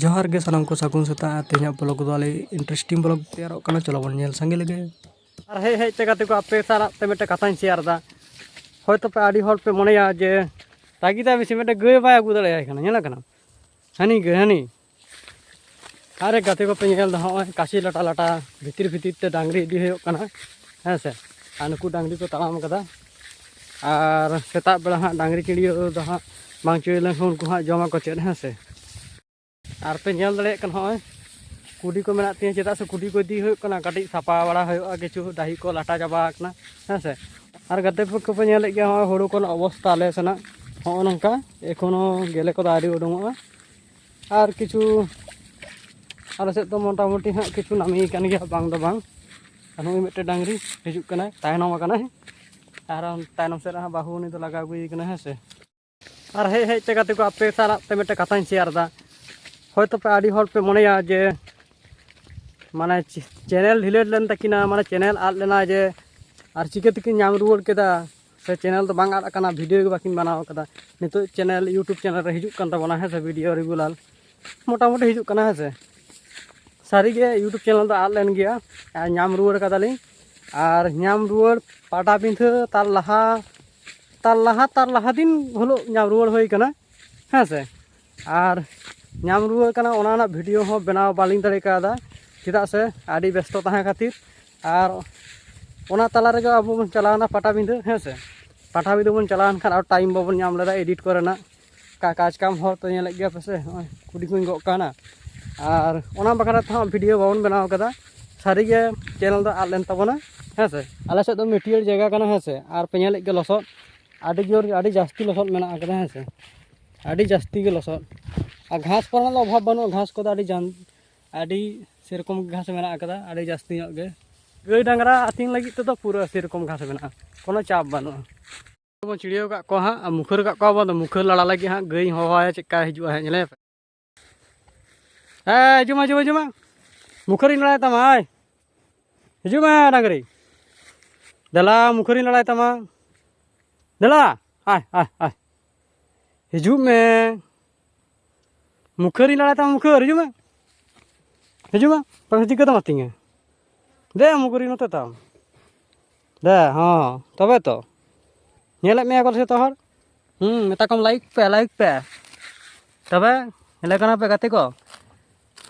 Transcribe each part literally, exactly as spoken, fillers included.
ᱡᱚᱦᱟᱨ ᱜᱮ ᱥᱟᱱᱟᱢ ᱠᱚ, ᱥᱟᱹᱜᱩᱱ ᱥᱮᱛᱟᱜ᱾ ᱟᱨ ᱛᱮᱦᱮᱧᱟᱜ ᱵᱞᱚᱜ ᱫᱚ ᱟᱞᱮ ᱤᱱᱴᱟᱨᱮᱥᱴᱤᱝ ᱵᱞᱚᱜ ᱛᱮᱭᱟᱨᱚᱜ ᱠᱟᱱᱟ, ᱪᱚᱞᱚ ᱵᱚᱱ ᱧᱮᱞ ᱥᱟᱸᱜᱮ ᱞᱮᱜᱮ᱾ ᱟᱨ ᱦᱮᱡ ᱦᱮᱡ ᱛᱮ ᱜᱟᱛᱮ ᱠᱚ, ᱟᱯᱮ ᱥᱟᱞᱟᱜ ᱛᱮ ᱢᱤᱫᱴᱮᱱ ᱠᱟᱛᱷᱟᱧ ᱥᱮᱭᱟᱨ ᱮᱫᱟ᱾ ᱦᱚᱭᱛᱳ ᱯᱮ ᱟᱹᱰᱤ ᱦᱚᱲ ᱯᱮ ᱢᱚᱱᱮᱭᱟ ᱡᱮ ᱨᱟᱹᱜᱤ ᱫᱟᱭ ᱵᱮᱥᱤ, ᱢᱤᱫᱴᱮᱱ ᱜᱟᱹᱭ ᱵᱟᱭ ᱟᱹᱜᱩ ᱫᱟᱲᱮᱭᱟᱭ ᱠᱟᱱᱟ, ᱧᱮᱞᱚᱜ ᱠᱟᱱᱟ ᱦᱟᱹᱱᱤ ᱜᱟᱹᱭ ᱦᱟᱹᱱᱤ᱾ ᱟᱨᱮ ᱜᱟᱛᱮ ᱠᱚᱯᱮ ᱧᱮᱞ ᱮᱫᱟ, ᱦᱚᱸᱜᱼᱚᱭ ᱠᱟᱥᱤ ᱞᱟᱴᱟ ᱞᱟᱴᱟ ᱵᱷᱤᱛᱤᱨ ᱵᱷᱤᱛᱤᱨ ᱛᱮ ᱰᱟᱝᱨᱤ ᱤᱫᱤ ᱦᱩᱭᱩᱜ ᱠᱟᱱᱟ, ᱦᱮᱸ ᱥᱮ᱾ ᱟᱨ ᱱᱩᱠᱩ ᱰᱟᱝᱨᱤ ᱠᱚ ᱛᱟᱲᱟᱢ ᱠᱟᱫᱟ᱾ ᱟᱨ ᱥᱮᱛᱟᱜ ᱵᱮᱲᱟ ᱦᱟᱸᱜ ᱰᱟᱝᱨᱤ ᱪᱤᱲᱭᱟᱹᱣ ᱫᱚ ᱦᱟᱸᱜ ᱵᱟᱝ ᱪᱤᱲᱭᱟᱹ ᱞᱮᱱᱠᱷᱟᱱ ᱩᱱᱠᱩ ᱦᱟᱸᱜ ᱡᱚᱢᱟᱠᱚ ᱪᱮᱫ, ᱦᱮᱸ ᱥᱮ᱾ ᱟᱨ ᱯᱮ ᱧᱮᱞ ᱫᱟᱲᱮᱭᱟᱜ ᱠᱟᱱᱟ, ᱦᱚᱸᱜᱼᱚᱭ ᱠᱩᱰᱤ ᱠᱚ ᱢᱮᱱᱟᱜ ᱛᱤᱧᱟᱹ, ᱪᱮᱫᱟᱜ ᱥᱮ ᱠᱩᱰᱤ ᱠᱚ ᱤᱫᱤ ᱦᱩᱭᱩᱜ ᱠᱟᱱᱟ, ᱠᱟᱹᱴᱤᱡ ᱥᱟᱯᱟ ᱵᱟᱲᱟ ᱦᱩᱭᱩᱜᱼᱟ, ᱠᱤᱪᱷᱩ ᱰᱟᱹᱦᱤ ᱠᱚ ᱞᱟᱴᱟ ᱪᱟᱵᱟ ᱟᱠᱟᱱᱟ, ᱦᱮᱸ ᱥᱮ᱾ ᱟᱨ ᱜᱟᱛᱮ ᱠᱚᱯᱮ ᱧᱮᱞᱮᱫ ᱜᱮᱭᱟ, ᱦᱚᱸᱜᱼᱚᱭ ᱦᱩᱲᱩ ᱠᱚᱨᱮᱱᱟᱜ ᱚᱵᱚᱥᱛᱟ ᱟᱞᱮ ᱥᱮᱱᱟᱜ ᱦᱚᱸᱜᱼᱚ ᱱᱚᱝᱠᱟ, ᱮᱠᱷᱚᱱᱳ ᱜᱮᱞᱮ ᱠᱚᱫᱚ ᱟᱹᱣᱨᱤ ᱩᱰᱩᱝᱚᱜᱼᱟ᱾ ᱟᱨ ᱠᱤᱪᱷᱩ ᱟᱞᱮ ᱥᱮᱫ ᱫᱚ ᱢᱚᱴᱟᱢᱩᱴᱤ ᱦᱟᱸᱜ ᱠᱤᱪᱷᱩ ᱱᱟᱹᱢᱤ ᱠᱟᱱ ᱜᱮᱭᱟ, ᱵᱟᱝ ᱫᱚ ᱵᱟᱝ᱾ ᱟᱨ ᱱᱩᱜᱼᱩᱭ ᱢᱤᱫᱴᱮᱱ ᱰᱟᱝᱨᱤ ᱦᱤᱡᱩᱜ ᱠᱟᱱᱟᱭ, ᱛᱟᱭᱱᱚᱢ ᱟᱠᱟᱱᱟᱭ᱾ ᱟᱨ ᱛᱟᱭᱱᱚᱢ ᱥᱮᱫ ᱨᱮᱦᱚᱸ ᱵᱟᱹᱦᱩ, ᱩᱱᱤ ᱫᱚ ᱞᱟᱜᱟ ᱟᱹᱜᱩᱭᱮ ᱠᱟᱱᱟ, ᱦᱮᱸ ᱥᱮ᱾ ᱟᱨ ᱦᱮᱡ ᱦᱮᱡ ᱛᱮ ᱜᱟᱛᱮ ᱠᱚ, ᱟᱯᱮ ᱥᱟᱞᱟᱜ ᱛᱮ ᱢᱤᱫᱴᱮᱱ ᱠᱟᱛᱷᱟᱧ ᱥᱮᱭᱟᱨ ᱮᱫᱟ᱾ ᱦᱚᱭᱛᱳ ᱯᱮ ᱟᱹᱰᱤ ᱦᱚᱲ ᱯᱮ ᱢᱚᱱᱮᱭᱟ ᱡᱮ ᱢᱟᱱᱮ ᱪᱮ-, ᱪᱮᱱᱮᱞ ᱰᱤᱞᱤᱴ ᱞᱮᱱ ᱛᱟᱹᱠᱤᱱᱟ, ᱢᱟᱱᱮ ᱪᱮᱱᱮᱞ ᱟᱫ ᱞᱮᱱᱟ, ᱡᱮ ᱟᱨ ᱪᱤᱠᱟᱹ ᱛᱮᱠᱤᱱ ᱧᱟᱢ ᱨᱩᱣᱟᱹᱲ ᱠᱮᱫᱟ, ᱥᱮ ᱪᱮᱱᱮᱞ ᱫᱚ ᱵᱟᱝ ᱟᱫ ᱟᱠᱟᱱᱟ, ᱵᱷᱤᱰᱤᱭᱳ ᱜᱮ ᱵᱟᱹᱠᱤᱱ ᱵᱮᱱᱟᱣ ᱟᱠᱟᱫᱟ᱾ ᱱᱤᱛᱚᱜ ᱪᱮᱱᱮᱞ, ᱭᱩᱴᱩᱵᱽ ᱪᱮᱱᱮᱞ ᱨᱮ ᱦᱤᱡᱩᱜ ᱠᱟᱱ ᱛᱟᱵᱚᱱᱟ, ᱦᱮᱸ ᱥᱮ, ᱵᱷᱤᱰᱤᱭᱳ ᱨᱮᱜᱩᱞᱟᱨ ᱢᱚᱴᱟᱢᱩᱴᱤ ᱦᱤᱡᱩᱜ ᱠᱟᱱᱟ, ᱦᱮᱸ ᱥᱮ᱾ ᱥᱟᱹᱨᱤᱜᱮ ᱭᱩᱴᱩᱵᱽ ᱪᱮᱱᱮᱞ ᱫᱚ ᱟᱫ ᱞᱮᱱ ᱜᱮᱭᱟ, ᱟᱨ ᱧᱟᱢ ᱨᱩᱣᱟᱹᱲ ᱠᱟᱫᱟᱞᱤᱧ᱾ ᱟᱨ ᱧᱟᱢ ᱨᱩᱣᱟᱹᱲ ᱯᱟᱴᱟᱵᱤᱸᱫᱷᱟᱹ ᱛᱟᱨ ᱞᱟᱦᱟ, ᱛᱟᱨ ᱞᱟᱦᱟ, ᱛᱟᱨ ᱞᱟᱦᱟ ᱫᱤᱱ ᱦᱤᱞᱳᱜ ᱧᱟᱢ ᱨᱩᱣᱟᱹᱲ ᱦᱩᱭ ᱠᱟᱱᱟ, ᱦᱮᱸ ᱥᱮ᱾ ᱟᱨ ᱧᱟᱢ ᱨᱩᱣᱟᱹᱲ ᱠᱟᱱᱟ, ᱚᱱᱟ ᱨᱮᱱᱟᱜ ᱵᱷᱤᱰᱤᱭᱳ ᱦᱚᱸ ᱵᱮᱱᱟᱣ ᱵᱟᱹᱞᱤᱧ ᱫᱟᱲᱮ ᱠᱟᱣᱫᱟ, ᱪᱮᱫᱟᱜ ᱥᱮ ᱟᱹᱰᱤ ᱵᱮᱥᱛᱚ ᱛᱟᱦᱮᱸ ᱠᱷᱟᱹᱛᱤᱨ᱾ ᱟᱨ ᱚᱱᱟ ᱛᱟᱞᱟ ᱨᱮᱜᱮ ᱟᱵᱚ ᱵᱚᱱ ᱪᱟᱞᱟᱣᱱᱟ ᱯᱟᱴᱟᱵᱤᱸᱫᱷᱟᱹ, ᱦᱮᱸ ᱥᱮ᱾ ᱯᱟᱴᱟᱵᱤᱸᱫᱷᱟᱹ ᱵᱚᱱ ᱪᱟᱞᱟᱣᱮᱱ ᱠᱷᱟᱱ ᱟᱨ ᱴᱟᱭᱤᱢ ᱵᱟᱵᱚᱱ ᱧᱟᱢ ᱞᱮᱫᱟ ᱮᱰᱤᱴ ᱠᱚᱨᱮᱱᱟᱜ᱾ ᱠᱟ-, ᱠᱟᱡᱽ ᱠᱟᱢ ᱦᱚᱲ ᱛᱚ ᱧᱮᱞᱮᱫ ᱜᱮᱭᱟ ᱯᱮ ᱥᱮ, ᱱᱚᱜᱼᱚᱭ ᱠᱩᱰᱤ ᱠᱚᱧ ᱜᱚᱜ ᱠᱟᱱᱟ᱾ ᱟᱨ ᱚᱱᱟ ᱵᱟᱠᱷᱨᱟ ᱛᱮᱦᱚᱸ ᱵᱷᱤᱰᱤᱭᱳ ᱵᱟᱵᱚᱱ ᱵᱮᱱᱟᱣ ᱠᱟᱫᱟ᱾ ᱥᱟᱹᱨᱤᱜᱮ ᱪᱮᱱᱮᱞ ᱫᱚ ᱟᱫ ᱞᱮᱱ ᱛᱟᱵᱚᱱᱟ, ᱦᱮᱸ ᱥᱮ᱾ ᱟᱞᱮ ᱥᱮᱫ ᱫᱚ ᱢᱟᱹᱴᱭᱟᱹᱲ ᱡᱟᱭᱜᱟ ᱠᱟᱱᱟ, ᱦᱮᱸ ᱥᱮ, ᱟᱨ ᱯᱮ ᱧᱮᱞᱮᱫ ᱜᱮ ᱞᱚᱥᱚᱫ, ᱟᱹᱰᱤ ᱡᱳᱨ, ᱟᱹᱰᱤ ᱡᱟᱹᱥᱛᱤ ᱞᱚᱥᱚᱫ ᱢᱮᱱᱟᱜ ᱟᱠᱟᱫᱟ, ᱦᱮᱸ ᱥᱮ, ᱟᱹᱰᱤ ᱡᱟᱹᱥᱛᱤ ᱜᱮ ᱞᱚᱥᱚᱫ᱾ ᱟᱨ ᱜᱷᱟᱥ ᱠᱚᱨᱮᱱᱟᱜ ᱫᱚ ᱚᱵᱷᱟᱵᱽ ᱵᱟᱹᱱᱩᱜᱼᱟ, ᱜᱷᱟᱥ ᱠᱚᱫᱚ ᱟᱹᱰᱤ ᱡᱟᱱ-, ᱟᱹᱰᱤ ᱥᱮᱨᱚᱠᱚᱢ ᱜᱷᱟᱥ ᱢᱮᱱᱟᱜ ᱟᱠᱟᱫᱟ, ᱟᱹᱰᱤ ᱡᱟᱹᱥᱛᱤ ᱧᱚᱜ ᱜᱮ᱾ ᱜᱟᱹᱭ ᱰᱟᱝᱨᱟ ᱟᱹᱛᱤᱧ ᱞᱟᱹᱜᱤᱫ ᱛᱮᱫᱚ ᱯᱩᱨᱟᱹ ᱥᱮᱨᱚᱠᱚᱢ ᱜᱷᱟᱥ ᱢᱮᱱᱟᱜᱼᱟ, ᱠᱳᱱᱳ ᱪᱟᱯ ᱵᱟᱹᱱᱩᱜᱼᱟ᱾ ᱵᱚᱱ ᱪᱤᱲᱭᱟᱹᱣ ᱠᱟᱜ ᱠᱚᱣᱟ ᱦᱟᱸᱜ, ᱟᱨ ᱢᱩᱠᱷᱟᱹᱨ ᱠᱟᱜ ᱠᱚᱣᱟ ᱵᱚᱱ᱾ ᱢᱩᱠᱷᱟᱹᱨ ᱞᱟᱲᱟ ᱞᱟᱹᱜᱤᱫ ᱦᱟᱸᱜ ᱜᱟᱹᱭ ᱦᱚᱦᱚᱣᱟᱭᱟ, ᱪᱮᱫᱠᱟ ᱦᱤᱡᱩᱜᱼᱟ ᱦᱟᱸᱜ, ᱧᱮᱞᱮ ᱯᱮ᱾ ᱦᱮᱸ, ᱦᱤᱡᱩᱜ ᱢᱮ, ᱦᱤᱡᱩᱜ ᱢᱮ, ᱦᱤᱡᱩᱜ ᱢᱮ᱾ ᱢᱩᱠᱷᱟᱹᱨᱤᱧ ᱞᱟᱲᱟᱭ ᱛᱟᱢᱟ, ᱟᱭ᱾ ᱦᱤᱡᱩᱜ ᱢᱮ, ᱰᱟᱝᱨᱤ᱾ ᱫᱮᱞᱟ, ᱢᱩᱠᱷᱟᱹᱨᱤᱧ ᱞᱟᱲᱟᱭ ᱛᱟᱢᱟ᱾ ᱫᱮᱞᱟ, ᱟᱭ, ᱟᱭ, ᱟᱭ᱾ ᱦᱤᱡᱩᱜ ᱢᱮ᱾ ᱢᱩᱠᱷᱟᱹᱨᱤᱧ ᱞᱟᱲᱟᱭ ᱛᱟᱢᱟ, ᱢᱩᱠᱷᱟᱹᱨ, ᱦᱤᱡᱩᱜ ᱢᱮ᱾ ᱦᱤᱡᱩᱜ ᱢᱮ, ᱛᱚᱵᱮ ᱪᱤᱠᱟᱹ ᱛᱮᱢ ᱟᱹᱛᱤᱧᱟ? ᱫᱮ, ᱢᱩᱠᱷᱟᱹᱨᱤ ᱱᱚᱛᱮ ᱛᱟᱢ᱾ ᱫᱮ, ᱦᱚᱸ, ᱛᱚᱵᱮ ᱛᱚ᱾ ᱧᱮᱞᱮᱫ ᱢᱮᱭᱟ ᱠᱚ ᱡᱚᱛᱚ ᱦᱚᱲ᱾ ᱦᱩᱸ, ᱢᱮᱛᱟ ᱠᱚᱢ ᱞᱟᱭᱤᱠ ᱯᱮ, ᱞᱟᱭᱤᱠ ᱯᱮ᱾ ᱛᱚᱵᱮ, ᱧᱮᱞᱮ ᱠᱟᱱᱟ ᱯᱮ ᱜᱟᱛᱮ ᱠᱚ?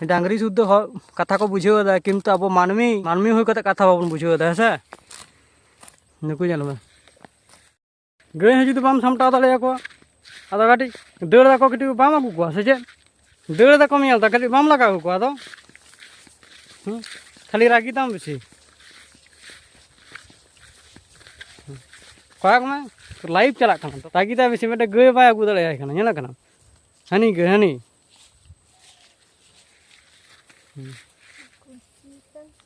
ᱰᱟᱝᱨᱤ ᱥᱩᱫᱽᱫᱷᱟᱹ ᱦᱚᱲ ᱠᱟᱛᱷᱟ ᱠᱚ ᱵᱩᱡᱷᱟᱹᱣ ᱮᱫᱟ, ᱠᱤᱱᱛᱩ ᱟᱵᱚ ᱢᱟᱹᱱᱢᱤ, ᱢᱟᱹᱱᱢᱤ ᱦᱩᱭ ᱠᱟᱛᱮ ᱠᱟᱛᱷᱟ ᱵᱟᱵᱚᱱ ᱵᱩᱡᱷᱟᱹᱣ ᱮᱫᱟ, ᱦᱮᱸ ᱥᱮ? ᱱᱩᱠᱩ ᱧᱮᱞ ᱢᱮ᱾ ᱜᱟᱹᱭ ᱦᱚᱸ ᱡᱩᱫᱤ ᱵᱟᱢ ᱥᱟᱢᱴᱟᱣ ᱫᱟᱲᱮᱭᱟᱠᱚᱣᱟ, ᱟᱫᱚ ᱠᱟᱹᱴᱤᱡ ᱫᱟᱹᱲ ᱫᱟᱠᱚ, ᱠᱟᱹᱴᱤᱡ ᱵᱟᱢ ᱟᱹᱜᱩ ᱠᱚᱣᱟ ᱥᱮ ᱪᱮᱫ? ᱫᱟᱹᱲ ᱫᱟᱠᱚᱢ ᱧᱮᱞ ᱫᱟ, ᱠᱟᱹᱴᱤᱡ ᱵᱟᱢ ᱞᱟᱜᱟ ᱟᱹᱜᱩ ᱠᱚᱣᱟ ᱟᱫᱚ? ᱦᱩᱸ? ᱠᱷᱟᱹᱞᱤ ᱨᱟᱹᱜᱤ ᱛᱟᱢ ᱵᱮᱥᱤ᱾ ᱦᱩᱸ᱾ ᱠᱚᱭᱚᱜ ᱢᱮ, ᱞᱟᱭᱤᱵᱷ ᱪᱟᱞᱟᱜ ᱠᱟᱱᱟ ᱛᱚ᱾ ᱨᱟᱹᱜᱤ ᱛᱟᱭ ᱵᱮᱥᱤ, ᱢᱤᱫᱴᱮᱱ ᱜᱟᱹᱭ ᱵᱟᱭ ᱟᱹᱜᱩ ᱫᱟᱲᱮᱭᱟᱭ ᱠᱟᱱᱟ, ᱧᱮᱞᱚᱜ ᱠᱟᱱᱟ? ᱦᱟᱹᱱᱤ ᱜᱟᱹᱭ, ᱦᱟᱹᱱᱤ᱾ ᱦᱩᱸ᱾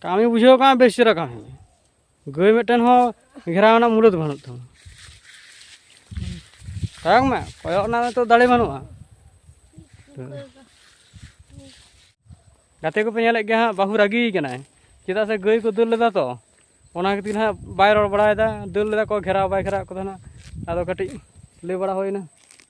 ᱠᱟᱹᱢᱤ ᱵᱩᱡᱷᱟᱹᱣ ᱠᱟᱱᱟ ᱵᱮᱥ ᱪᱮᱦᱨᱟ ᱠᱟᱹᱢᱤ᱾ ᱜᱟᱹᱭ ᱢᱤᱫᱴᱮᱱ ᱦᱚᱸ ᱜᱷᱮᱨᱟᱣ ᱨᱮᱱᱟᱜ ᱢᱩᱨᱟᱹᱫ ᱵᱟᱹᱱᱩᱜ ᱛᱟᱢᱟ᱾ ᱠᱚᱭᱚᱜ ᱢᱮ, ᱠᱚᱭᱚᱜ ᱨᱮᱱᱟᱜ ᱱᱤᱛᱚᱜ ᱫᱟᱲᱮ ᱵᱟᱹᱱᱩᱜᱼᱟ᱾ ᱜᱟᱛᱮ ᱠᱚᱯᱮ ᱧᱮᱞᱮᱫ ᱜᱮᱭᱟ ᱦᱟᱸᱜ, ᱵᱟᱹᱦᱩ ᱨᱟᱹᱜᱤ ᱠᱟᱱᱟᱭ, ᱪᱮᱫᱟᱜ ᱥᱮ ᱜᱟᱹᱭ ᱠᱚ ᱫᱟᱹᱲ ᱞᱮᱫᱟ ᱛᱚ, ᱚᱱᱟ ᱠᱷᱟᱹᱛᱤᱨ ᱦᱟᱸᱜ ᱵᱟᱭ ᱨᱚᱲ ᱵᱟᱲᱟᱭᱮᱫᱟ᱾ ᱫᱟᱹᱲ ᱞᱮᱫᱟ ᱠᱚ, ᱜᱷᱮᱨᱟᱣ ᱵᱟᱭ ᱜᱷᱮᱨᱟᱣ ᱠᱚ ᱛᱟᱦᱮᱱᱟ, ᱟᱫᱚ ᱠᱟᱹᱴᱤᱡ ᱞᱟᱹᱭ ᱵᱟᱲᱟ ᱦᱩᱭᱱᱟ᱾